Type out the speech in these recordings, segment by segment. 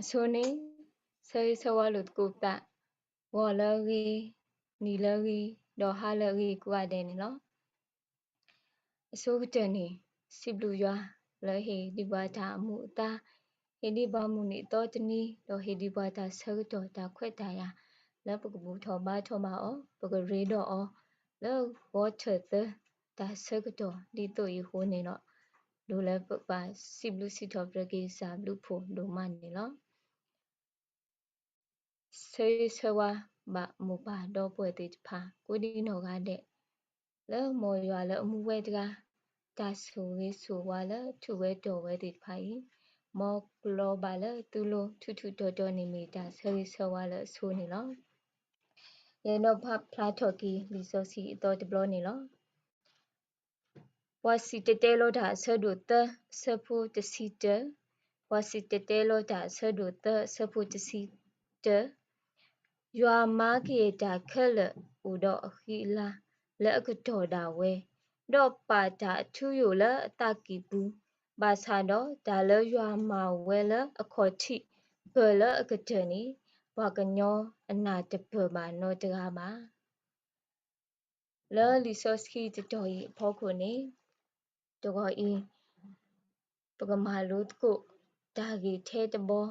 အဆိန့ၣ် ဆၢဂ့ၤဆၢဝါလိာ်သကိးပသး ဂီၤလၢအဂ့ၤ, နံၤလၢအဂ့ၤ, ဒီးဟါလၢအဂ့ၤကိးဂၤဒဲးန့ၣ်လီၤ. အဆိကတၢၢ်န့ၣ် စံးဘျုးယွၤလၢဟ့ၣ်ဒံးပှၤတၢ်အမူအသါ, ဟ့ၣ်ဒံးပှၤမုၢ်နံၤအသီတနံၤ, ဒီးဟ့ၣ်ဒံးပှၤတၢ်ဆၢကတီၢ်တၢ်ခွဲးတၢ်ယာ် လၢပကဘူၣ်ထီၣ်ဘါထီၣ်ဘၣ်အီၤ, ပကရ့ဒီးအီၤ လၢဂီၤထၢၣ်သၢ တၢ်ဆၢကတီၢ်ဒ်သိးအံၤအဃိန့ၣ်လီၤ. ဒိးလၢပကဘၣ်စံးဘျုးစံးထီၣ်ပတြၢၤက့ၤကစၢ်ဘျုးဖှိၣ်ဒိၣ်မးန့ၣ်လီၤ. ဆၢဂ့ၤဆၢဝါဘၣ်မိၢ်ပၢ်ဒီပုၢ်ဝဲၢ်သ့ၣ်တဖၣ် ကိးဒံနီၢ်ဂၤဒဲး, လၢမ်ယွၤလၢအမူဝဲတဂၤ, တၢ်ဆိၣ်ဂ့ၤဆိၣ်ဝါလၢထူးဝဲတီၤဝဲသ့ၣ်တဖၣ်အံၤ, မ်ကလီၤဘၣ်လၢသုလိၤထူးထူးတီၤတီၤန့ၣ်မ့ၢ်တၢ်ဆၢဂ့ၤဆၢဝါလၢအဆိန့ၣ်လီၤ. ယအဲၣ်ဒိးပာ်ဖျါထီၣ်က့ၤလံာ်စီဆှံအသီတဘျီန့ၣ်လီၤ. ပှၤစံၣ်တဲၤတဲလီၤတၢ်အဆၢဒိၣ်သၢ အဆၢဖိတဆံတၢ, ပှၤစံၣ်တဲၤတဲလီၤတၢ်အဆၢဒိၣ်သၢ အဆၢဖိတဆံတၢ, ယွၤမၤကယဲၢ်တၢ်ခဲလၢာ်အိၣ်ဒီးအဃံအလၤ လၢအကတီၢ်ဒၣ်ဝဲ, ဒီးပာ်တၢ်အထူအယိာ်လၢအသးကံၢ်ပူၤ, ဘၣ်ဆၣ်ဒီးတၢ်လၢယွၤမၤဝဲလၢအခီၣ်ထံး ပၢၢ်လၢအကတၢၢ်န့ၣ်, ပှၤကညီအနၢ်တပၢၢ်ဘၣ်နီတဂၤဘၣ်. လၢလံာ်စီဆှံတတီၤအံၤအဖီခိၣ်န့ၣ်, တဂီၤအံၤ, ပကမၤလိသကိး တၢ်ဂ့ၢ်ထဲတဘီ,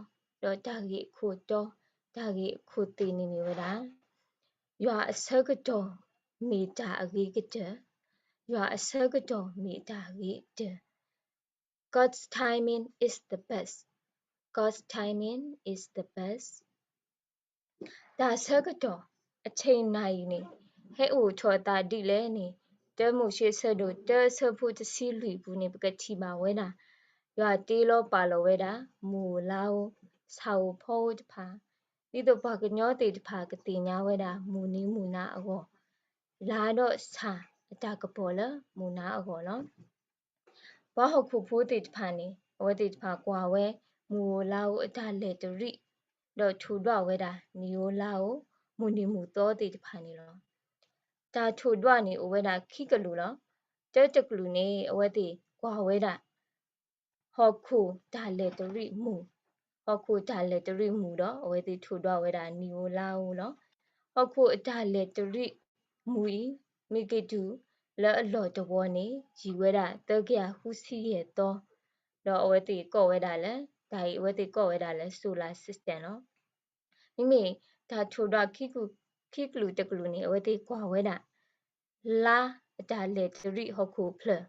ဒီးတၢ်ဂ့ၢ်အခိၣ်တီ, တၢ်ဂ့ၢ်အခိၣ်သ့ၣ်န့ၣ်မ့ၢ်ဝဲဒၣ်, ယွၤအဆၢကတီၢ်မ့ၢ်တၢ်အဂ့ၤကတၢၢ်, ယွၤအဆၢကတီၢ်မ့ၢ်တၢ်အဂ့ၤကတၢၢ်. God's timing is the best. God's timing is the best. တၢ်ဆၢကတီၢ် အချိန်နာရီန့ၣ် ဟဲအိၣ်ထီၣ်အသးဒ်လဲၣ်န့ၣ်, တၢမိၤၡ့အဆၢဒိၣ်တၢ အဆၢဖိတဆံလွံၢ်အပူၤန့ၣ် ပကထံၣ်ဘၣ်ဝဲဒၣ်, ယွၤတ့လီၤပာ်လီၤဝဲဒၣ် မုၢ်ဧိၤလါဧိၤ, ဆၣ်ဧိၤဖီဧိၤတဖၣ်, ဒ်သိးပှၤကညီသ့ၣ်တဖၣ်ကသ့ၣ်ညါဝဲဒၣ် မုၢ်နံၤမုၢ်နၤအဂီၢ်, လါဒီးဆၣ်အတၢ်ကပီၤလၢမုၢ်နၤအဂီၢ်လီၤ. ပှၤဟီၣ်ခိၣ်ဖိသ့ၣ်တဖၣ်န့ၣ် အဝဲသ့ၣ်တဖၣ်ကွၢ်ဝဲ မုၢ်ဧိၤလါဧိၤအတၢ်လဲၤတရံး, ဒီးထိၣ်ဒွးဝဲဒၣ် နံၤဧိၤလါဧိၤ, မုၢ်နံၤမုၢ်သီသ့ၣ်တဖၣ်န့ၣ်လီၤ. တၢ်ထိၣ်ဒွးန့ၣ်အိၣ်ဝဲဒၣ်ခံကလုာ်လီၤ. တၢတကလုာ်န့ၣ် အဝဲသ့ၣ်ကွၢ်ဝဲဒၣ် ဟီၣ်ခိၣ်တၢ်လဲၤတရံးမုၢ်, ဟီၣ်ခိၣ်တၢ်လဲၤတရံးမုၢ်ဒီး အဝဲသ့ၣ်ထိၣ်ဒွးဝဲဒၣ် နံၤဧိၤလါဧိၤလီၤ. ဟီၣ်ခိၣ်အတၢ်လဲၤတရံးမုၢ်အံၤ မ့ၢ်က့ၤတုၤလၢအလီၢ်တဝီန့ၣ် ယံာ်ဝဲဒၣ် သၢကယၤဃုဆံယဲၢ်သီ, ဒီးအဝဲသ့ၣ်ကိးဝဲဒၣ်လၢ တၢ်အံၤအဝဲသ့ၣ်ကိးဝဲဒၣ်လၢ solar system လီၤ. မ့မ့ၢ်တၢ်ထိၣ်ဒွး ခံကလုာ်တကလုာ်န့ၣ် အဝဲသ့ၣ်ကွၢ်ဝဲဒၣ် လါအတၢ်လဲၤတရံးဟီၣ်ခိၣ်ဖျၢၣ်,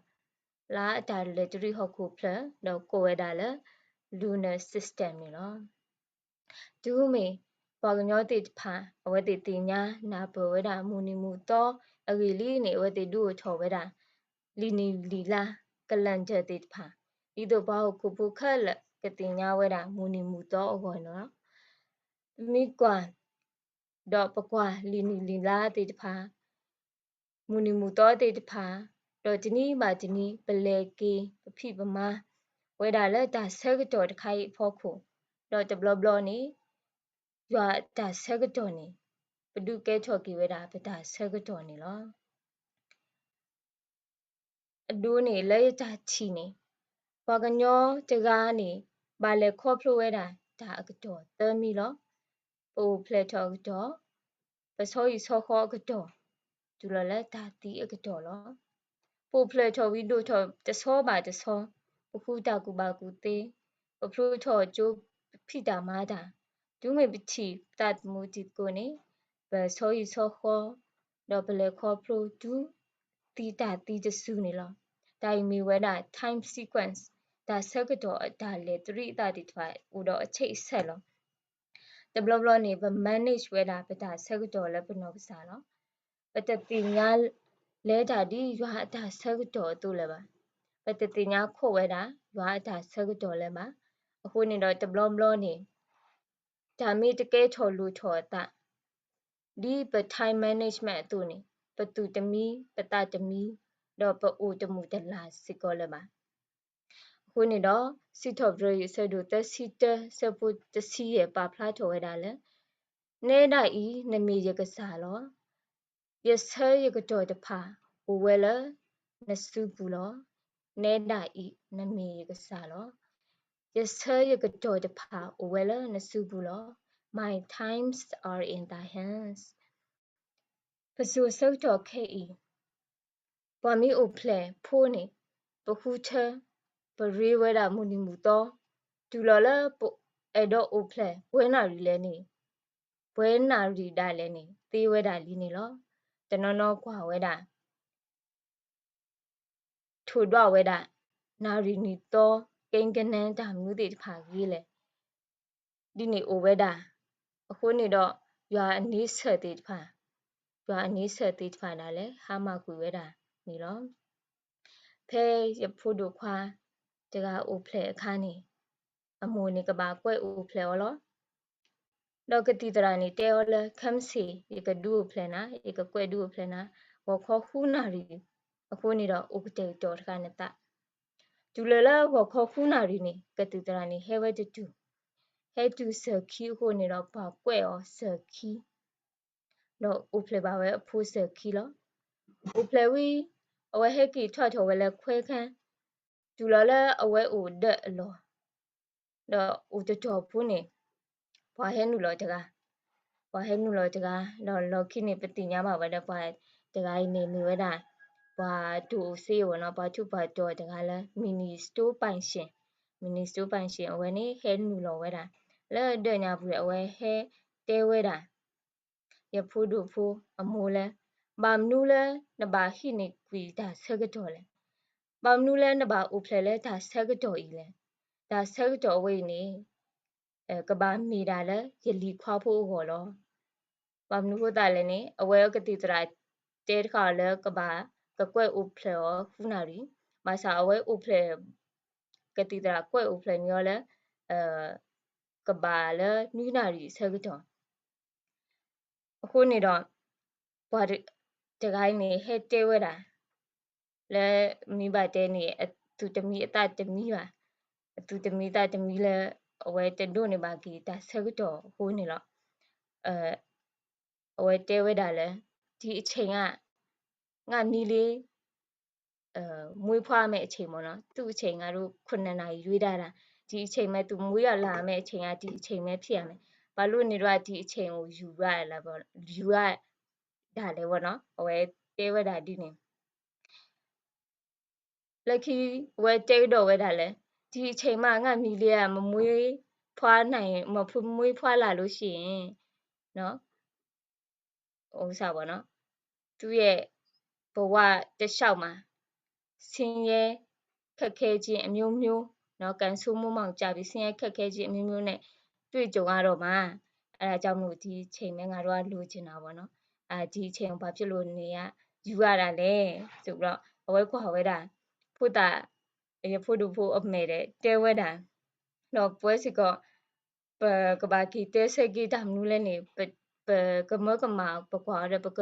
လါအတၢ်လဲၤတရံးဟီၣ်ခိၣ်ဖျၢၣ် ဒီးကိးဝဲဒၣ်လၢ lunar system န့ၣ်လီၤ. တုၤမ့ၢ်ပှၤကညီသ့ၣ်တဖၣ် အဝဲသ့ၣ်သ့ၣ်ညါနၢ်ပၢၢ်ဝဲဒၣ် မုၢ်နံၤမုၢ်သီအဂ့ၢ်လံန့ၣ် အဝဲသ့ၣ်ဒုးအိၣ်ထီၣ်ဝဲဒၣ် လံာ်နံၣ်လံာ်လါ calendar သ့ၣ်တဖၣ်, ဒ်သိးပှၤဟီၣ်ခိၣ်ဖိခဲလၢာ်ကသ့ၣ်ညါဝဲဒၣ် မုၢ်နံၤမုၢ်သီအဂီၢ်န့ၣ်လီၤ. ပမ့ၢ်ကွၢ် ဒီးပကွၢ်လံာ်နံၣ်လံာ်လါသ့ၣ်တဖၣ်, မုၢ်နံၤမုၢ်သီသ့ၣ်တဖၣ်, ဒီးတနံၤဘၣ်တနံၤ ပလဲၤက့ၤ ပဖံးပမၤဝဲဒၣ်လၢတၢ်ဆၢကတီၢ်တခါအံၤအဖီခိၣ်, ဒီးတဘျီဘျီန့ၣ် ယွၤအတၢ်ဆၢကတီၢ်န့ၣ် ပဒုးကဲထီၣ်က့ၤဝဲဒၣ်ပတၢ်ဆၢကတီၢ်န့ၣ်လီၤ. အဒိန့ၣ်လၢယတၢ်ထံၣ်န့ၣ်, ပှၤကညီတဂၤန့ၣ် ဘၣ်လဲၤခီဖျိဝဲဒၣ်တၢ်အကတီၢ်သၢမံၤလီၤ. ပအိၣ်ဖျဲၣ်ထီၣ်အကတီၢ်, ပဆီဟံၣ်ဆီဃီအကတီၢ်, တုၤလီၤလၢတၢ်သံအကတီၢ်လီၤ. ပအိၣ်ဖျဲၣ်ထီၣ်ဝံၤဒိၣ်ထီၣ်တဆီဘၣ်တဆီ, ပဃုတၢ်ကူၣ်ဘၣ်ကူၣ်သ့, ပဖျိထီၣ်ကၠိ ပဖံးတၢ်မၤတၢ်, တုၤမ့ၢ်ပထံၣ်ပသးသမူတံၤသကိးန့ၣ်, ပဆီဟံၣ်ဆီဃီ, ဒီးပလဲၤခီဖျိတုၤ သံတၢ်သံတစုန့ၣ်လီၤ. တၢ်အံၤမ့ၢ်ဝဲဒၣ် time sequence, တၢ်ဆၢကတီၢ်အတၢ်လဲၤတရံးအသးသ့ၣ်တဖၣ် အိၣ်ဒီးအဆံးအဆဲးလီၤ. တဘျီဘျီန့ၣ် ပ manage ဝဲဒၣ်ပတၢ်ဆၢကတီၢ်လၢပနီၢ်ကစၢ်လီၤ. ပတသ့ၣ်ညါလဲၤတၢ်ဒ်ယွၤအတၢ်ဆၢကတီၢ်အသိးလၢၤဘၣ်. ပတသ့ၣ်ညါခိးဝဲဒၣ်ယွၤအတၢ်ဆၢကတီၢ်လၢၤဘၣ်. အဃိန့ၣ်ဒီးတဘျီဘျီန့ၣ် တၢ်မ့ၢ်တကဲထီၣ်လိၣ်ထီၣ်အသး ဒ်ပ time management အသိးန့ၣ် ပသူၣ်တမံ ပသးတမံ ဒီးပအိၣ်တမုာ်တလၤစ့ၢ်ကီးလၢၤဘၣ်. အဃိန့ၣ်ဒီး စံးထီၣ်ပတြၢၤအဆၢဒိၣ်သၢဆံတၢ အဆၢဖိတဆံယဲၢ် ပာ်ဖျါထီၣ်ဝဲဒၣ်လၢ နဲဒၣ်အံၤ နမ့ၢ်ယကစၢ်လီၤ. ယဆၢယကတီၢ်တဖၣ် အိၣ်ဝဲလၢနစုပူၤလီၤ. နဲဒၣ်အံၤ နမ့ၢ်ယကစၢ်လီၤ. ယဆၢယကတီၢ်တဖၣ်အိၣ်ဝဲလၢနစုပူၤလီၤ. My times are in thy hands. ပစိၤဆၢကတီၢ်ခဲအံၤ, ပှၤမ့ၢ်အိၣ်ဖျဲၣ်ဖိန့ၣ်, ပဃုထၢ, ပရ့ဝဲဒၣ်မုၢ်နံၤမုၢ်သီ, တုၤလီၤလၢပအဲၣ်ဒိးအိၣ်ဖျဲၣ်ပှဲၤနၣ်ရံၣ်လဲၣ်န့ၣ်, ပှဲၤနၣ်ရံၣ်ဒၣ်လဲာ်န့ၣ် သ့ဝဲဒၣ်လံန့ၣ်လီၤ. တနီၤနီၤကွၢ်ဝဲဒၣ် ထိၣ်ဒွးဝဲဒၣ် နၣ်ရံၣ်နံၣ်သီ ကိကနၣ် တၢ်မနုၤသ့ၣ်တဖၣ်ဂ့ၤလဲၣ်, ဒ်န့ၣ်အိၣ်ဝဲဒၣ်. အဃိန့ၣ်ဒီး ယွၤအန့ဆၢၣ်သ့ၣ်တဖၣ်, ယွၤအန့ဆၢၣ်သ့ၣ်တဖၣ်ဒၣ်လဲာ် ဟါမၢ်ကွံာ်ဝဲဒၣ်န့ၣ်လီၤ. ဖဲယဖိဒိၣ်ခွါတဂၤအိၣ်ဖျဲၣ်အခါန့ၣ်, အမိၢ်န့ၣ်ကဘၣ်ကွဲးအိၣ်ဖျဲၣ်အီၤလီၤ. ဒီးကသံၣ်သရၣ်န့ၣ်တဲအီၤလၢ ခဲမုၢ်ဆ့ၣ် ယကဒုးအိၣ်ဖျဲၣ်နၤ, ယကကွဲးဒုးအိၣ်ဖျဲၣ်နၤ ဂီၤခီဃုနၣ်ရံၣ်, အဃိန့ၣ်ဒီးအိၣ်ကတဲာ်ကတီၤတဂၤနသး. တုၤလၢလၢဂီၤခီဃုနၣ်ရံၣ်န့ၣ် ကသံၣ်သရၣ်န့ၣ်ဟဲဝဲတတုၤ, ဟဲတုၤစၢၤခံအဃိန့ၣ်ဒီး ပှၤကွဲးအီၤစၢၤခံ ဒီးအိၣ်ဖျဲၣ်ဘၣ်ဝဲအဖိစၢၤခံလီၤ. အိၣ်ဖျဲၣ်ဝံၤ အဝဲဟဲက့ၤထီၣ်ထီၣ်ဝဲလၢခွဲခါ, တုၤလီၤလၢအဝဲအိၣ်ဒၢးအလီၢ်, ဒီးအိၣ်တတီၤဖိန့ၣ် ပှၤဟဲနုာ်လီၤတဂၤ, ပှၤဟဲနုာ်လီၤတဂၤ, ဒီးလီၢ်ခံန့ၣ် ပသ့ၣ်ညါဘၣ်ဝဲဒီး ပှၤတဂၤအံၤန့ၣ်မ့ၢ်ဝဲဒၣ် ပှၤတိၢ်အိၣ်စ့အိၣ်နီၤ, ပှၤထူးပှၤတီၤတဂၤလၢ မံၤနံၤစတိပၣ်ရှ့ၣ်, မံၤနံၤစတိပၣ်ရှ့ၣ် အဝဲန့ၣ်ဟဲနုာ်လီၤဝဲဒၣ် လၢဒၢးညါပူၤဒီး အဝဲဟဲတဲဝဲဒၣ် ယဖိဒိၣ်ဖိအမိၢ်လၢ ဘၣ်မနုၤလၢနဘၣ်ဟံးန့ၢ်ကွံာ်တၢ်ဆၢကတီၢ်လဲၣ်. ဘၣ်မနုၤလၢနဘၣ်အိၣ်ဖျဲၣ်လၢတၢ်ဆၢကတီၢ်အံၤလဲၣ်. တၢ်ဆၢကတီၢ်အဝဲအံၤန့ၣ် ကဘၣ်မ့ၢ်ဒၣ်လၢယလံၤခွါဖိအဂီၢ်လီၤ. ဘၣ်မနုၤအဃိသတးလဲၣ်န့ၣ် အဝဲကသံၣ်သရၣ်တဲတခါအီၤလၢကဘၣ်ကကွဲးအိၣ်ဖျဲၣ်အီၤဃုနၣ်ရံၣ်, ဘၣ်ဆၣ်အဝဲအိၣ်ဖျဲၣ် ကသံၣ်သရၣ်ကွဲးအိၣ်ဖျဲၣ်န့ၢ်အီၤလၢ ကဘၣ်လၢနွံနၣ်ရံၣ်အဆၢကတီၢ် အဃိန့ၣ်ဒီး ပှၤတဂၤအံၤန့ၣ် ဟဲတဲဝဲဒၣ် လၢမ့ၢ်ဘၣ်တဲန့ၣ် အသူၣ်တမံအသးတမံဘၣ်, အသူၣ်တမံသးတမံလၢ အဝဲတဒိးန့ၢ်ဘၣ်က့ၤတၢ်ဆၢကတီၢ်အဃိန့ၣ်လီၤ. အဝဲတဲဝဲဒၣ်လၢ ဒီအချိန်က ငါမီးလေး မွေးဖွားမယ့်အချိန်ပေါ့နော်, သူ့အချိန်ကတော့ ခုနှစ်နာရီရွေးထားတာ, ဒီအချိန်ပဲ သူမွေးလာမယ့်အချိန်က ဒီအချိန်ပဲဖြစ်ရမယ်, ဘာလို့နေတော့ ဒီအချိန်ကိုယူရလဲပေါ့, ယူရတာလဲပေါ့နော်, အဝဲတဲဝဲဒၣ်ဒ်န့ၣ် လၢခံ အဝဲတဲကဒီးဝဲဒၣ်လၢ ဒီအချိန်မှ ငါ့မီးလေးက မမွေးဖွားနိုင်, မမွေးဖွားလာလို့ရှိရင် နော်, ဥစ္စာပေါ့နော်, သူ့ရဲ့ဘဝတစ်လျှောက်မှာ ဆင်းရဲခက်ခဲခြင်းအမျိုးမျိုး, နော်, ကံဆိုးမုန်းမှောင်ကျပြီး ဆင်းရဲခက်ခဲခြင်းအမျိုးမျိုးနဲ့ တွေ့ကြုံရတော့မှာ, အဲဒါကြောင့်မလို့ ဒီအချိန်ပဲ ငါတို့ကလိုချင်တာပေါ့နော်, အာ, ဒီအချိန်ကို ဘာဖြစ်လို့နေရ ယူရတာလဲ ဆိုပြီးတော့ အဝဲကွၢ်ဝဲဒၣ် ဖိသၣ် ယဖိဒိၣ်ဖိအမဲာ်ဒီး တဲဝဲဒၣ်, ဒီးပဝဲစ့ၢ်ကီး ပကဘၣ်က့ၤတဲဆၢက့ၤတၢ်မနုၤလဲၣ်န့ၣ်, ပ, ပကမၢကမၣ် ပကွၢ်အီၤဒီး ပက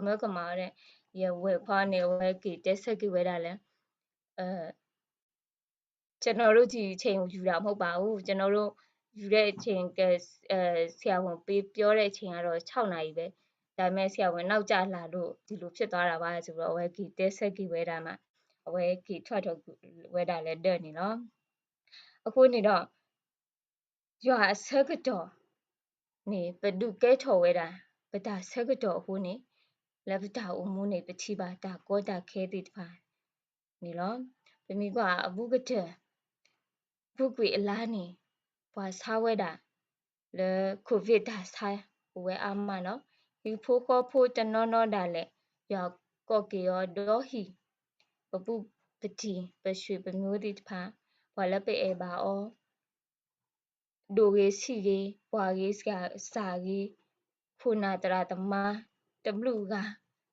မၢကမၣ်အီၤဒီး ယဝဲၢ်ခွါန့ၣ် အဝဲက့ၤတဲဆၢက့ၤဝဲဒၣ်လၢ ကျွန်တော်တို့ ဒီအချိန်ကို ယူတာမဟုတ်ပါဘူး, ကျွန်တော်တို့ ယူတဲ့အချိန်က အဲ, ဆရာဝန်ပေးပြောတဲ့အချိန်ကတော့ ခြောက်နာရီပဲ, ဒါပေမဲ့ ဆရာဝန်နောက်ကျလာလို့ ဒီလိုဖြစ်သွားတာပါ ဆိုပြီးတော့ အဝဲက့ၤတဲဆၢက့ၤဝဲဒၣ်မး, အဝဲက့ၤထီၣ်ထီၣ်ဝဲဒၣ်လၢဒၢးန့ၣ်လီၤ. အဃိန့ၣ်ဒီး ယွၤအဆၢကတီၢ်န့ၣ် ပဒုးကဲထီၣ်ဝဲဒၣ် ပတၢ်ဆၢကတီၢ်အဃိန့ၣ်, လၢပတၢ်အိၣ်မူန့ၣ် ပထံၣ်ဘၣ်တၢ်ကီတၢ်ခဲသ့ၣ်တဖၣ်န့ၣ်လီၤ. ပမ့ၢ်ကွၢ်အဘူးကတၢၢ် ဘူးကွံာ်အလါန့ၣ် ပှၤဆါဝဲဒၣ်လၢ COVID တၢ်ဆါအိၣ်ဝဲအါမးလီၤ. ဟံၣ်ဖိဃီဖိတနီၤနီၤဒၣ်လဲာ် ယွၤကိးက့ၤအီၤဒီးဟံၣ်, ပဘူးပတံၢ် ပဆွေပမျိုးသ့ၣ်တဖၣ်, ပှၤလၢပအဲၣ်ဘၣ်အီၤ ဒိၣ်ဂ့ၤဆံးဂ့ၤ, ပှၤဂ့ၤစှၤဂ့ၤ, ခိၣ်နၢ်သရၣ်သမါ တဘျုးဂၤ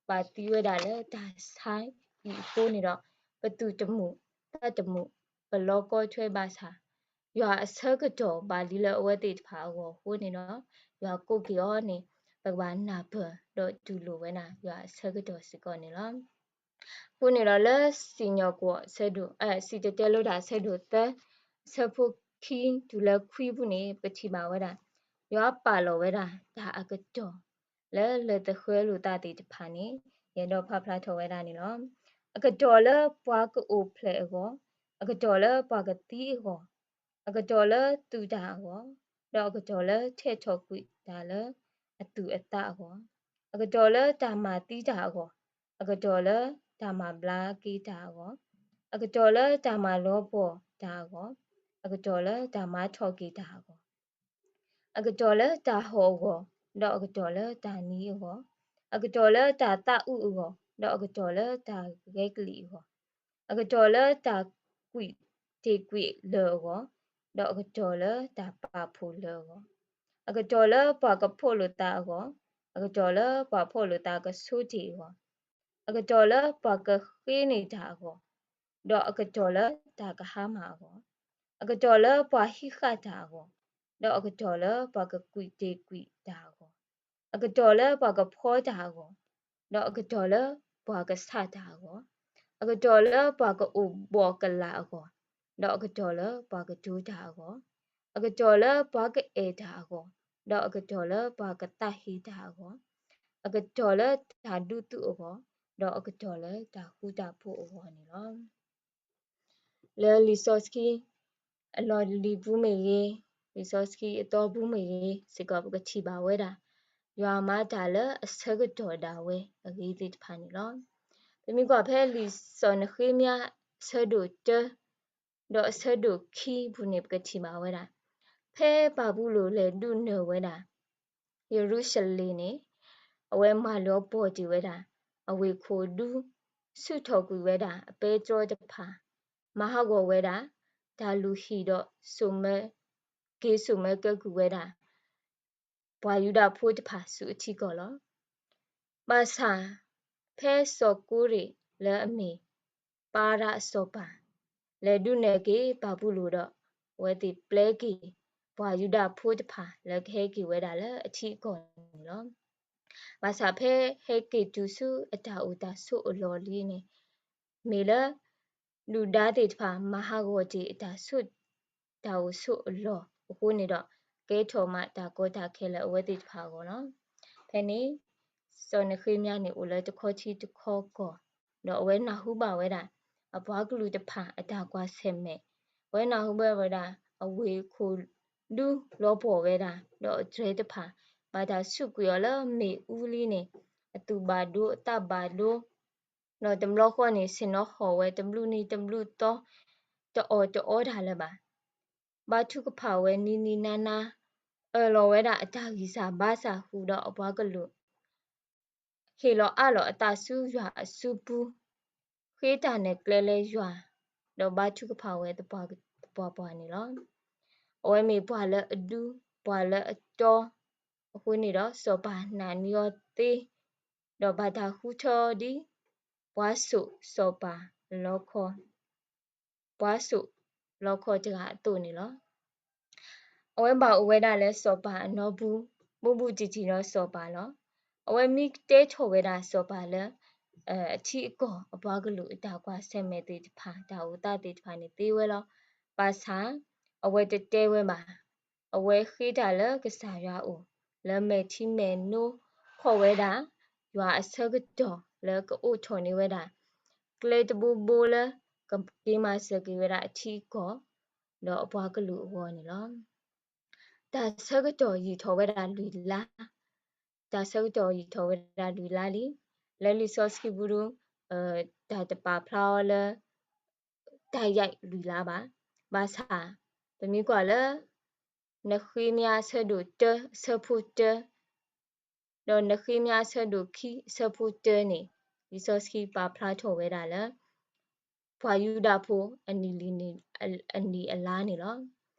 ဘၣ်သံဝဲဒၣ်လၢတၢ်ဆါအံၤအဃိန့ၣ်ဒီး, ပသူၣ်တမုာ်သးတမုာ်, ပလီၤကီထွဲဘၣ်ဆၣ်, ယွၤအဆၢကတီၢ်ဘၣ်လံလၢအဝဲသ့ၣ်တဖၣ်အဂီၢ်အဃိန့ၣ်ဒီး, ယွၤကိးက့ၤအီၤန့ၣ် ပကဘၣ်နၢ်ပၢၢ်ဒီးတူၢ်လိာ်ဝဲဒၣ် ယွၤအဆၢကတီၢ်စ့ၢ်ကီးန့ၣ်လီၤ. အဃိန့ၣ်ဒီးလၢစံၣ်ညီၣ်ကွီၢ်ဆၢဒိၣ်, စံၣ်တဲၤတဲလိတၢ်ဆၢဒိၣ်သၢ, ဆၢဖိခံတုၤလၢခွံပူၤန့ၣ် ပထံၣ်ဘၣ်ဝဲဒၣ် ယွၤပာ်လီၤဝဲဒၣ်တၢ်အကတီၢ် လၢလၢသဃၢလိာ်သးသ့ၣ်တဖၣ်န့ၣ် ယအဲၣ်ဒိးဖးဖျါထီၣ်ဝဲဒၣ်န့ၣ်လီၤ. အကတီၢ်လၢပှၤကအိၣ်ဖျဲၣ်အဂီၢ်, အကတီၢ်လၢပှၤကသံအဂီၢ်, အကတီၢ်လၢသူၣ်တၢ်အဂီၢ်, ဒီးအကတီၢ်လၢထဲးထီၣ်ကွံာ်တၢ်လၢအသူၣ်အသးအဂီၢ်, အကတီၢ်လၢတၢ်မၤသံတၢ်အဂီၢ်, အကတီၢ်လၢတၢ်မၤဘျါက့ၤတၢ်အဂီၢ်, အကတီၢ်လၢတၢ်မၤလီၤပှီၢ်တၢ်အဂီၢ်, အကတီၢ်လၢတၢ်မၤထီၣ်က့ၤတၢ်အဂီၢ် အကတီၢ်လၢတၢ်ဟီၣ်အဂီၢ်, ဒီးအကတီၢ်လၢတၢ်နံၤအဂီၢ်, အကတီၢ်လၢတၢ်သးအုးအဂီၢ်, ဒီးအကတီၢ်လၢတၢ်ဂဲၤကလံၣ်အဂီၢ်, အကတီၢ်လၢတၢ်ကွံာ်တ့ၢ်ကွံာ်လၢာ်အဂီၢ်, ဒီးအကတီၢ်လၢတၢ်ပာ်ဖှိၣ်လၢာ်အဂီၢ်, အကတီၢ်လၢပှၤကဖှိၣ်လိာ်သးအဂီၢ်, အကတီၢ်လၢပှၤဖှိၣ်လိာ်သးကဆိတ့ၢ်အဂီၢ်, အကတီၢ်လၢပှၤကဃ့န့ၢ်တၢ်အဂီၢ်, ဒီးအကတီၢ်လၢတၢ်ကဟါမၢ်အဂီၢ်, အကတီၢ်လၢပှၤဟံးဃာ်တၢ်အဂီၢ်, ဒီးအကတီၢ်လၢပှၤကကွံာ်တ့ၢ်ကွံာ်တၢ်အဂီၢ်, အကတီၢ်လၢပှၤကဖှီတၢ်အဂီၢ်, ဒီးအကတီၢ်လၢပှၤကဆးတၢ်အဂီၢ်, အကတီၢ်လၢပှၤကအိၣ်ဘှီၣ်ကလာ်အဂီၢ်, ဒီးအကတီၢ်လၢပှၤကဒိတၢ်အဂီၢ်, အကတီၢ်လၢပှၤကအဲၣ်တၢ်အဂီၢ်, ဒီးအကတီၢ်လၢပှၤကသးဟ့တၢ်အဂီၢ်, အကတီၢ်လၢတၢ်ဒူသူအဂီၢ်, ဒီးအကတီၢ်လၢတၢ်ဃူတၢ်ဖိးအဂီၢ်န့ၣ်လီၤ. လၢလံာ်စီဆှံအလီၢ်လံၤပူၤမ့ၢ်ဂ့ၤ, လံာ်စီဆှံအသီပူၤမ့ၢ်ဂ့ၤစ့ၢ်ကီး ပကထံၣ်ဘၣ်ဝဲဒၣ် ယွၤမၤတၢ်လၢအဆၢကတီၢ်ဒၣ်ဝဲအဂ့ၤသ့ၣ်တဖၣ်န့ၣ်လီၤ. ပမ့ၢ်ကွၢ်ဖဲလံာ်စီၤနဃ့မယၤအဆၢဒိၣ်တၢ ဒီးအဆၢဒိၣ်ခံပူၤန့ၣ် ပကထံၣ်ဘၣ်ဝဲဒၣ် ဖဲဘၤဘူလိၣ်လဲၤဒုးနၢၤဝဲဒၣ် ယရူၤၡလ့ၣ်န့ၣ် အဝဲမၤလီၤပှီၢ်တ့ၢ်ဝဲဒၣ် အဝ့ၢ်ခိၣ်ဒူ ဆူၣ်ထီၣ်ကွံာ်ဝဲဒၣ် အပဲတြီတဖၣ်, မၤဟးဂီၤဝဲဒၣ် တၢ်လုၢ်ဟံၣ်ဒီး က့ၤစိာ်မၢကဲကုၢ်ဝဲဒၣ် ပှၤယူဒၤဖိတဖၣ်ဆူအထံကီၢ်လီၤ. ဘၣ်ဆၣ် ဖဲစီၤကိရ့ၣ်လၢအမ့ၢ် ပၤရးအစီၤပၤ လဲၤဒုးနၢၤက့ၤဘၤဘူလိၣ်ဒီး အဝဲသ့ၣ်ပျဲက့ၤ ပှၤယူဒၤဖိတဖၣ်လၢကဟဲက့ၤဝဲဒၣ်လၢအထံအကီၢ်န့ၣ်လီၤ. ဘၣ်ဆၣ်ဖဲဟဲက့ၤတုၤဆူအတၢ်အိၣ်တၢ်ဆိးအလီၢ်လံန့ၣ် မ့ၢ်လၢ ဒုၣ်ဒါသ့ၣ်တဖၣ်မၤဟးဂီၤတ့ၢ်အတၢ်ဆိး တၢ်အိၣ်ဆိးအလီၢ်အဃိန့ၣ်ဒီး ကဲထီၣ်မးတၢ်ကီတၢ်ခဲလၢာ်အဝဲသ့ၣ်တဖၣ်အဂီၢ်လီၤ. ဖဲန့ၣ် စီၤနဃ့မယၤန့ၣ်အိၣ်လၢတခီထံတခီကီၢ်, ဒီးအဝဲနၢ်ဟူဘၣ်ဝဲဒၣ် အပှၤကလုာ်တဖၣ်အတၢ်ကွၢ်ဆၢၣ်မဲာ်, အဝဲနၢ်ဟူဘၣ်ဝဲဒၣ် အဝ့ၢ်ခိၣ်ဒူလီၤပှီၢ်ဝဲဒၣ် ဒီးအတြဲၤတဖၣ် ဘၣ်တၢ်ဆူးကွံာ်အီၤလၢမ့ၣ်အူလံန့ၣ် အသူၣ်ဘၣ်ဒိအသးဘၣ်ဒိ ဒီးတဘျီဃီန့ၣ် ဆ့ၣ်နီၤဟီၣ်ဝဲတဘျုးနံၤတဘျုးသီ တအီၣ်တအီတၢ်လၢၤဘၣ်. ဘါထုကဖၣ်ဝဲနံၤနံၤနၤနၤ, အၢၣ်လီၤဝဲဒၣ်အတၢ်ဂံၢ်စၢ်ဘါစၢ်ဃုာ်ဒီးအပှၤကလုာ် ဟ့ၣ်လီၤအးလီၤအသးဆူယွၤအစုပူၤ, ဃ့တၢ်နဲၣ်ကျဲလၢယွၤ, ဒီးဘါထုကဖၣ်ဝဲသပှၢ်ပှၢ်န့ၣ်လီၤ. အဝဲမ့ၢ်ပှၤလၢအဒူ, ပှၤလၢအတီ, အဃိန့ၣ်ဒီးစီၤပၤနာ်န့ၢ်အီၤသ့, ဒီးဘၣ်တၢ်ဃုထၢအီၤဒ် ပှၤစိာ်စီၤပၤအလီခီ ပှၤစိာ်လီခီတဂၤအသိးန့ၣ်လီၤ. အဝဲဘၣ်အိၣ်ဝဲဒၣ်လၢစီၤပၤအနီပူၤ, ဘူးဘူးတံၢ်တံၢ်ဒီးစီၤပၤလီၤ. အဝဲမ့ၢ်တဲထီၣ်ဝဲဒၣ်စီၤပၤလၢ အထံအကီၢ်အပှၤကလုာ်အတၢ်ကွၢ်ဆၢၣ်မဲာ်သ့ၣ်တဖၣ် တၢ်အိၣ်သးသ့ၣ်တဖၣ်န့ၣ်သ့ဝဲလီၤ. ဘၣ်ဆၣ် အဝဲတတဲဝဲဘၣ်. အဝဲဃ့တၢ်လၢကစၢ်ယွၤအအိၣ် လၢမဲာ်ထံမဲာ်နိ ခီၣ်ဝဲဒၣ် ယွၤအဆၢကတီၢ်လၢကအိးထီၣ်န့ၢ်ဝဲဒၣ် ကျဲတဘိဘိလၢ ကက့ၤမၤစၢၤက့ၤဝဲဒၣ်အထံအကီၢ် ဒီးအပှၤကလုာ်အဂီၢ်န့ၣ်လီၤ. တၢ်ဆၢကတီၢ်ယံာ်ထီၣ်ဝဲဒၣ်လွံၢ်လါ, တၢ်ဆၢကတီၢ်ယံာ်ထီၣ်ဝဲဒၣ်လွံၢ်လါလံ. လၢလံာ်စီဆှံပူၤဒု တၢ်တပာ်ဖျါအီၤလၢ တၢ်ယံာ်လွံၢ်လါဘၣ်. ဘၣ်ဆၣ် ပမ့ၢ်ကွၢ်လၢ နဃ့မယၤအဆၢဒိၣ်တၢ အဆၢဖိတၢ ဒီးနဃ့မယၤအဆၢဒိၣ်ခံ အဆၢဖိတၢန့ၣ် လံာ်စီဆှံပာ်ဖျါထီၣ်ဝဲဒၣ်လၢ ပှၤယူဒၤဖိ အနံၣ်အလါန့ၣ်လီၤ.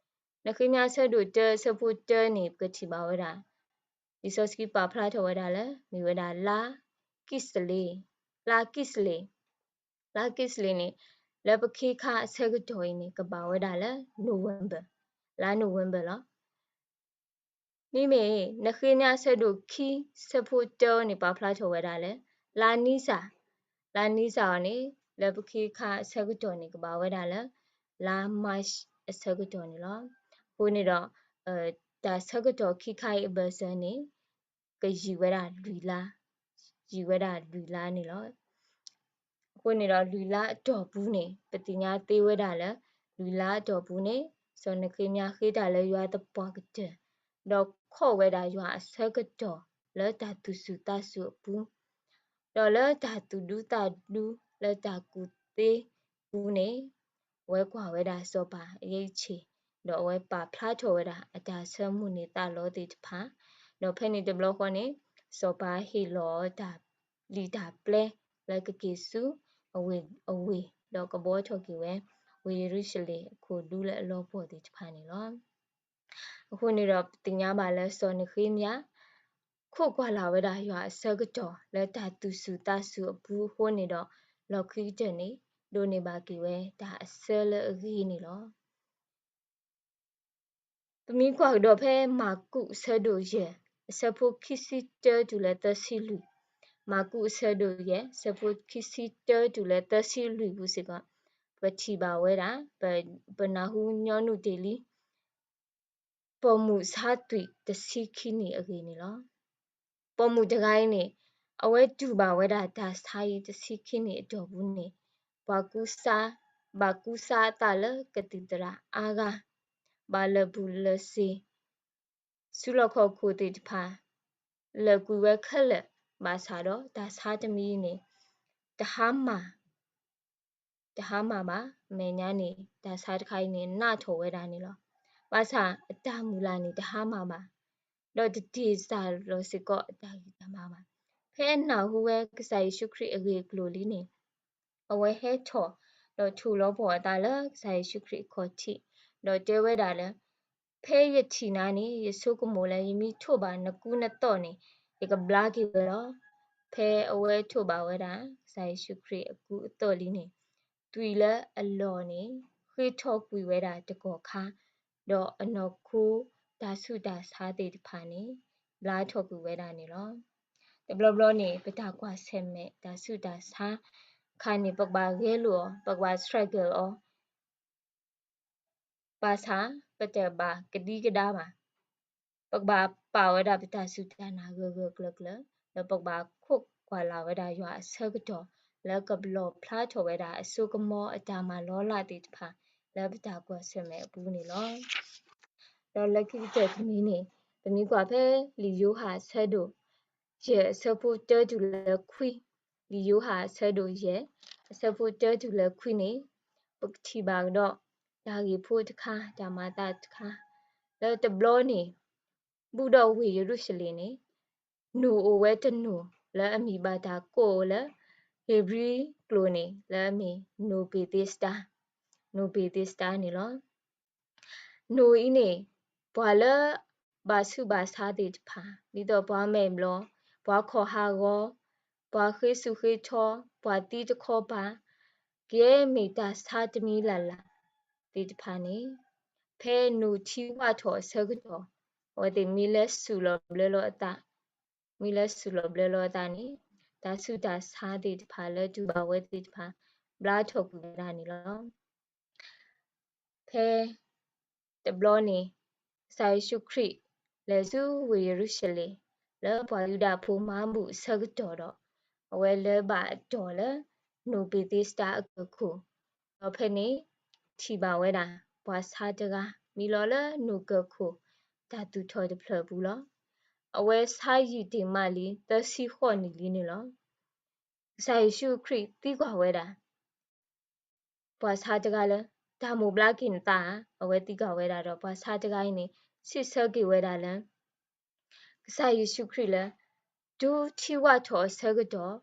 နဃ့မယၤအဆၢဒိၣ်တၢ အဆၢဖိတၢန့ၣ် ပကထံၣ်ဘၣ်ဝဲဒၣ် လံာ်စီဆှံပာ်ဖျါထီၣ်ဝဲဒၣ်လၢ မ့ၢ်ဝဲဒၣ်လါကံၣ်စလ့ၣ်, လါကံၣ်စလ့ၣ်, လါကံၣ်စလ့ၣ်န့ၣ် လၢပခ့ခါအဆၢကတီၢ်အံၤန့ၣ် ကဘၣ်ဝဲဒၣ်လၢ November, လါ November လီၤ. မ့မ့ၢ် နဃ့မယၤအဆၢဒိၣ်ခံ ဆၢဖိတၢန့ၣ် ပာ်ဖျါထီၣ်ဝဲဒၣ်လၢ လါနံစၢ်, လါနံစၢ်အီၤန့ၣ် လၢပခ့ခါအဆၢကတီၢ်န့ၣ် ကဘၣ်ဝဲဒၣ်လၢ လါ March အဆၢကတီၢ်န့ၣ်လီၤ. အဃိန့ၣ်ဒီး တၢ်ဆၢကတီၢ်ခံခါအံၤအဘၢၣ်စၢၤန့ၣ် ကယံာ်ဝဲဒၣ်လွံၢ်လါ, ယံာ်ဝဲဒၣ်လွံၢ်လါန့ၣ်လီၤ. အဃိန့ၣ်ဒီးလွံၢ်လါအတီၢ်ပူၤန့ၣ် ပသ့ၣ်ညါသ့ဝဲဒၣ်လၢ လွံၢ်လါအတီၢ်ပူၤန့ၣ် စီၤနဃ့မယၤဃ့တၢ်လၢယွၤသပှၢ်ကတၢၢ်, ဒီးခီၣ်ဝဲဒၣ်ယွၤအဆၢကတီၢ်လၢတၢ်သူၣ်စူၤသးစူၤအပူၤ, ဒီးလၢတၢ်သူၣ်ဒူသးဒူလၢတၢ်ကူၣ်သ့ပူၤန့ၣ်, အဝဲကွၢ်ဝဲဒၣ်စီၤပၤအယဲၢ်ဆ့ၣ်, ဒီးအဝဲပာ်ဖျါထီၣ်ဝဲဒၣ်အတၢ်ဆၢမုၢ်လၢ်သးလီသ့ၣ်တဖၣ်, ဒီးဖဲန့ၣ်တဘျီဃီန့ၣ်, စီၤပၤဟ့ၣ်လီၤအီၤတၢ်လံာ်တၢ်ပျဲလၢကက့ၤဆူအဝ့ၢ်, အဝ့ၢ်, ဒီးကဘှီထီၣ်က့ၤဝဲ ဝ့ၢ်ယရူၤၡလ့ၣ်အခိၣ်ဒူလၢအလီၤပှီၢ်သ့ၣ်တဖၣ်န့ၣ်လီၤ. အဃိန့ၣ်ဒီးပသ့ၣ်ညါဘၣ်လၢစီၤနဃ့မယၤ ခိၣ်ကွၢ်လၢ်ဝဲဒၣ်ယွၤအဆၢကတီၢ်လၢတၢ်သူၣ်စူၤသးစူၤအပူၤအဃိန့ၣ်ဒီး လီၢ်ခံကတၢၢ်န့ၣ် ဒိးန့ၢ်ဘၣ်က့ၤဝဲတၢ်အဆၢလၢအဂ့ၤန့ၣ်လီၤ. ပမ့ၢ်ကွၢ်ကဒီးဖဲမၢ်ကူးအဆၢဒိၣ်ယဲၢ်, အဆၢဖိခံဆံတၢတုၤလၢသၢဆံလွံၢ်, မၢ်ကူးအဆၢဒိၣ်ယဲၢ် အဆၢဖိခံဆံတၢတုၤလၢသၢဆံလွံၢ်ပူၤစ့ၢ်ကီး, ပထံၣ်ဘၣ်ဝဲဒၣ်, ပနၢ်ဟူညီနုၢ်တ့ၢ်လံ ပိာ်မုၣ်ဆါသွံၣ်တဆံခံနံၣ်အဂ့ၢ်န့ၣ်လီၤ. ပိာ်မုၣ်တဂၤအံၤန့ၣ်, အဝဲတူၢ်ဘၣ်ဝဲဒၣ်တၢ်ဆါအံၤတဆံခံနံၣ်အတီၢ်ပူၤန့ၣ်, ပှၤကူစါ, ဘၣ်ကူစါအသးလၢကသံၣ်သရၣ်အါဂၤ, ဘၣ်လၢာ်ဘူၣ်လၢာ်စ့ၤ ဆူလီၢ်ခီၣ်ခိၣ်သ့ၣ်တဖၣ်, လၢာ်ကွံာ်ဝဲခဲလၢာ်, ဘၣ်ဆၣ်ဒီးတၢ်ဆါတမံၤအံၤန့ၣ်, တဟါမၢ် တဟါမၢ်ဘၣ်, အမဲာ်ညါန့ၣ် တၢ်ဆါတခါအံၤန့ၣ် နးထီၣ်ဝဲဒၣ်န့ၣ်လီၤ. ဘၣ်ဆၣ်အတၢ်မုၢ်လၢ်န့ၣ် တဟါမၢ်ဘၣ်, ဒီးတတ့ၢ်စၢ်လီၤစ့ၢ်ကီးအတၢ်ဂံၢ်တၢ်ဘါဘၣ်. ဖဲအနၢ်ဟူဝဲကစၢ်ယ့ၣ်ၡူးခရံာ်အဂ့ၢ်အကျိၤလံန့ၣ်, အဝဲဟဲထီၣ်, ဒီးထုးလီၤပှီၢ်အသးလၢကစၢ်ယ့ၣ်ၡူးခရံာ်အခီၣ်ထံး, ဒီးတဲဝဲဒၣ်လၢ, ဖဲယထံၣ်နၤန့ၣ် ယဆိကမိၣ်လၢယမ့ၢ်ထိးဘၣ်နကူနသိးန့ၣ်, ယကဘျါက့ၤဝဲလီၤ. ဖဲအဝဲထိးဘၣ်ဝဲဒၣ် ကစၢ်ယ့ၣ်ၡူးခရံာ်အကူအသိးလံန့ၣ်, သွံၣ်လၢအလီၢ်န့ၣ် ဃ့ထီၣ်ကွံာ်ဝဲဒၣ်တကီၢ်ခါ, ဒီးအနီၢ်ခိတၢ်ဆူးတၢ်ဆါသ့ၣ်တဖၣ်န့ၣ် ဘျါထီၣ်ကွံာ်ဝဲဒၣ်န့ၣ်လီၤ. တဘျီဘျီန့ၣ် ပတၢ်ကွၢ်ဆၢၣ်မဲာ်တၢ်ဆူးတၢ်ဆါတခါန့ၣ် ပကဘၣ်ဂဲၤလိာ်အီၤ, ပကဘၣ် struggle အီၤ ဘၣ်ဆၣ်ပတဘၣ်ကဒံကဒါဘၣ်. ပကဘၣ်ပာ်ဝဲဒၣ်ပတၢ်စူၢ်တၢ်နာ်ဂၢၢ်ဂၢၢ်ကျၢၤကျၢၤ, ဒီးပကဘၣ်ခိးကွၢ်လၢ်ဝဲဒၣ်ယွၤအဆၢကတီၢ် လၢကလီၣ်ဖျါထီၣ်ဝဲဒၣ်အစိကမီၤအတၢ်မၤလီၤလးသ့ၣ်တဖၣ် လၢပတၢ်ကွၢ်ဆၢၣ်မဲာ်အပူၤန့ၣ်လီၤ. ဒီးလၢခံကတၢၢ်တမံၤန့ၣ်, ပမ့ၢ်ကွၢ်ဖဲလံာ်ယိၤဟၣ်အဆၢဒိၣ်ယဲၢ်အဆၢဖိတၢတုၤလၢခွံ, လံာ်ယိၤဟၣ်အဆၢဒိၣ်ယဲၢ် အဆၢဖိတၢတုၤလၢခွံန့ၣ်, ပကထံၣ်ဘၣ်ကဒီး တၢ်ဂ့ၢ်ဖိတခါ တၢ်မၤသးတခါ, လၢတဘျီန့ၣ် ဘူးဒီးဝ့ၢ်ယရူၤၡလ့ၣ်န့ၣ်, နိၣ်အိၣ်ဝဲတနိၣ်လၢအမ့ၢ်ဘၣ်တၢ်ကိးအီၤလၢ ဧ့ၤဘြံၤကျိာ်န့ၣ် လၢအမ့ၢ်နိၣ်ဘ့းသ့းစတါ, နိၣ်ဘ့းသ့းစတါန့ၣ်လီၤ. နိၣ်အံၤန့ၣ် ပှၤလၢဘၣ်ဆူးဘၣ်ဆါသ့ၣ်တဖၣ် ဒ်သိးပှၤမဲာ်ဘျီၣ်, ပှၤခီၣ်ဟးဂီၤ, ပှၤဃ့ဆူၣ်ဃ့ထီ, ပှၤသံတခီပၤ, ကယဲၢ်မ့ၢ်တၢ်ဆါတမံၤလၢ်လၢ်သ့ၣ်တဖၣ်န့ၣ်, ဖဲနိၣ်ထံဝၣ်ထီၣ်အဆၢကတီၢ်, အဝဲသ့ၣ်မံလၢစူၢ်လီၤဘျၢလီၤအသး, မံလၢစူၢ်လီၤဘျၢလီၤအသးန့ၣ်, တၢ်ဆူးတၢ်ဆါသ့ၣ်တဖၣ်လၢတူၢ်ဘၣ်ဝဲသ့ၣ်တဖၣ် ဘျါထီၣ်ကွံာ်ဝဲဒၣ်န့ၣ်လီၤ. ဖဲတဘျီန့ၣ် ကစၢ်ယ့ၣ်ၡူးခရံာ်လဲၤဆူဝ့ၢ်ယရူၤၡလ့ၣ် လၢပှၤယူဒၤဖိမၤဘူၣ်အဆၢကတီၢ်ဒီး အဝဲလၢဘၣ်အတီၢ်လၢ နိၣ်ဘ့းသ့းစတါအကၢၢ်ခိၣ်, ဒီးဖဲန့ၣ် ထံၣ်ဘၣ်ဝဲဒၣ် ပှၤဆါတဂၤ မံလီၤလၢနိၣ်ကၢၢ်ခိၣ် တၢ်သူၣ်ထီၣ်တဖျၢၣ်အပူၤလီၤ. အဝဲဆါယံာ်တ့ၢ်မးလံ သၢဆံဃိးနံၣ်လံန့ၣ်လီၤ. ကစၢ်ယ့ၣ်ၡူးခရံာ်သံကွၢ်ဝဲဒၣ် ပှၤဆါတဂၤလၢ တၢ်မိၣ်ဘျါက့ၤနသးဧါ, အဝဲသံကွၢ်ဝဲဒၣ်ဒီး ပှၤဆါတဂၤအံၤန့ၣ် စံးဆၢက့ၤဝဲဒၣ်လၢ ကစၢ်ယ့ၣ်ၡူးခရံာ်လၢ တုၤထံဝၣ်ထီၣ်အဆၢကတီၢ်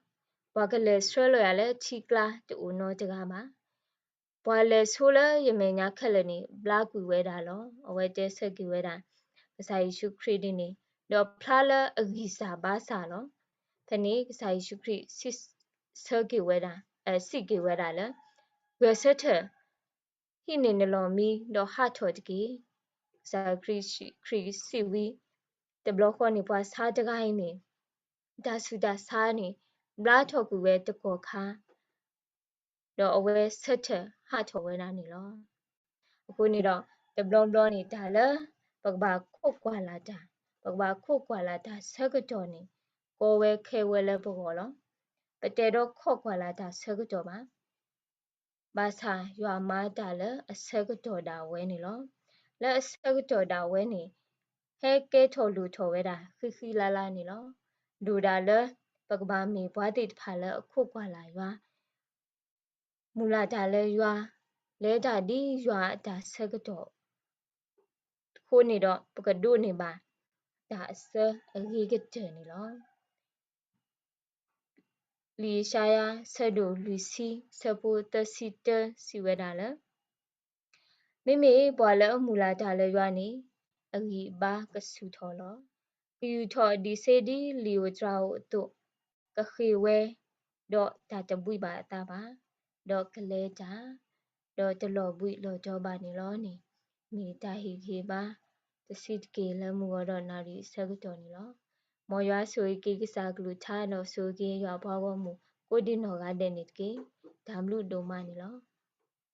ပှၤကလဲၤဆှၢလီၤယၤလၢထံကျါတအိၣ်နီတဂၤဘၣ်. ပှၤလဲၤဆိလၢယမဲာ်ညါခဲလၢာ်န့ၣ် ဘျါကွံာ်ဝဲဒၣ်လီၤ. အဝဲတဲဆၢက့ၤဝဲဒၣ် ကစၢ်ယ့ၣ်ၡူးခရံာ်ဒ်န့ၣ်, ဒီးဖျါလၢအဂံၢ်စၢ်ဘါစၢ်လီၤ. ဖဲန့ၣ်ကစၢ်ယ့ၣ်ၡူးခရံာ် စံးဆၢက့ၤဝဲဒၣ်, စံးက့ၤဝဲဒၣ်လၢ ဂဲၤဆၢထၢၣ် ဟံးန့ၢ်နလီၢ်မံဒီးဟးထီၣ်တက့ၢ်. ကစၢ်ခရံာ်စံးဝံၤ တဘျီဃီန့ၣ် ပှၤဆါတဂၤအံၤန့ၣ် တၢ်ဆူးတၢ်ဆါန့ၣ် ဘျါထီၣ်ကွံာ်ဝဲတကီၢ်ခါ ဒီးအဝဲဆၢထၢၣ်ဟးထီၣ်ဝဲဒၣ်န့ၣ်လီၤ. အဃိန့ၣ်ဒီး တဘျီဘျီန့ၣ် တၢ်လၢပကဘၣ်ခိးကွၢ်လၢ်တၢ်, ပကဘၣ်ခိးကွၢ်လၢ်တၢ်ဆၢကတီၢ်န့ၣ် ကီဝဲခဲဝဲလၢပဂီၢ်လီၤ. ပတဲဒီးခိးကွၢ်လၢ်တၢ်ဆၢကတီၢ်ဘၣ်. ဘၣ်ဆၣ်ယွၤမၤတၢ်လၢအဆၢကတီၢ်ဒၣ်ဝဲန့ၣ်လီၤ. လၢအဆၢကတီၢ်ဒၣ်ဝဲန့ၣ် ဟဲကဲထီၣ်လိၣ်ထီၣ်ဝဲဒၣ် ဃံဃံလၤလၤန့ၣ်လီၤ. ဒိၣ်ဒၣ်လၢ ပကဘၣ်မ့ၢ်ပှၤသ့ၣ်တဖၣ်လၢအခိးကွၢ်လၢ်ယွၤ, မုၢ်လၢ်တၢ်လၢယွၤ, လဲၤတၢ်ဒ်ယွၤအတၢ်ဆၢကတီၢ်အဃိန့ၣ်ဒီး ပကဒိးန့ၢ်ဘၣ် တၢ်အစၢအဂ့ၤကတၢၢ်န့ၣ်လီၤ. လံာ်ယၡါယၤ ဆၢဒိၣ်လွံၢ်ဆံ ဆၢဖိသၢဆံတၢ စံးဝဲဒၣ်လၢ မ့မ့ၢ်ပှၤလၢအမုၢ်လၢ်တၢ်လၢယွၤန့ၣ် အဂံၢ်အဘါကဆူၣ်ထီၣ်လီၤ. ကယူာ်ထီၣ်အဒံးဆှံဒ်လံာ်ဧိၤတြၤဧိၤအသိး, ကဃ့ၢ်ဝဲ, ဒီးတၢ်တဘှံးဘၣ်အသးဘၣ်, ဒီးကလဲၤတၢ်, ဒီးတလီၤဘှံးလီၤတီၤဘၣ်န့ၣ်လီၤန့ၣ်, မ့ၢ်တၢ်ဟ့ၣ်ဂံၢ်ဟ့ၣ်ဘါ တဆံးတက့ၢ်လၢမုၢ်ဂီၤဒီးနၣ်ရံၣ်အဆၢကတီၢ်န့ၣ်လီၤ. မ်ယွၤဆိၣ်ဂ့ၤက့ၤကစၢ်အကလုၢ်ကထါ ဒီးဆိၣ်ဂ့ၤက့ၤယွၤအပှၤဂီၢ်မုၢ် ကိးဒံနီၢ်ဂၤဒဲးန့ၣ်တက့ၢ်. တၢ်ဘျုးဒိၣ်မးန့ၣ်လီၤ.